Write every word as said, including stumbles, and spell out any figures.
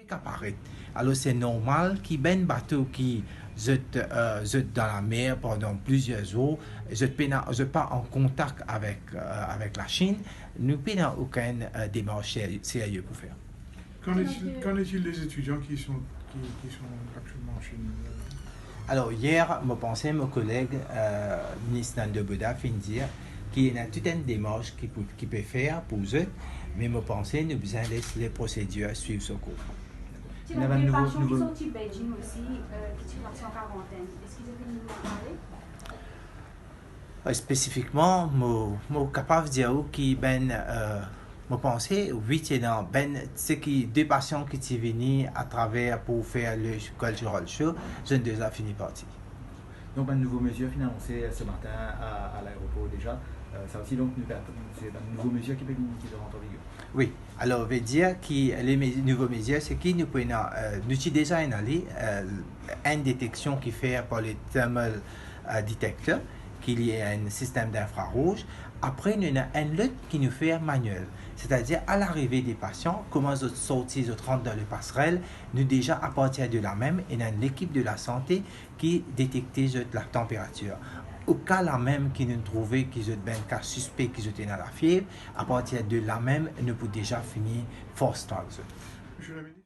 Ka paret. Alor, se normal ki bann bato ki zot, euh, zot dan lamer pandan plizier zour, zot pena, zot pa an kontak avek, euh, avek Lasinn, nou pena okenn, euh, demars ser-, serye pou fer. Qu'en est-il, qu'en est-il des étudiants qui sont, qui, qui sont actuellement en Chine ? Alor, yer, mo panse mo koleg, euh, minis Nando Boda finn dir ki ena tou enn demars ki pou, ki pe fer pou zot, me mo panse nou bizin les le prosedir swiv so kour. Ti ena bann de nouvo, pasion ki nouvo sorti Beijing osi, euh, ki ti parti an karantenn. Eski zot finn pale? Euh, spesifikman, mo, mo kapav dir ou ki bann, euh, mo panse, wi, ti ena bann, seki de pasion ki ti vini atraver pou fer le cultural show, zot inn deza fini parti. Donk, bann nouvo mezir finn anonse, euh, se matin a, a laeropor deza. Euh, sa osi, donk, nou pe atann, se bann nouvo mezir ki pe vini, ki pe rant an viger. Wi, alor, vedir ki le me-, nouvo mezir, seki nou pou ena, euh, nou ti deza ena li, euh, enn deteksion ki fer par le thermal, euh, detector, ki li enn sistem dinfrarouz. Apre, nou ena enn lot ki nou fer maniel. Setadir, a larive de pasion, kouma zot sorti, zot rant dan le pasrel, nou deza, apartir de la mem, ena enn lekip de lasante ki detekte zot latanperatir. Oka la mem ki nou trouve ki zot bann ka sispek ki zot ena lafiev, apartir de la mem, nou pou deza fini fast track zot.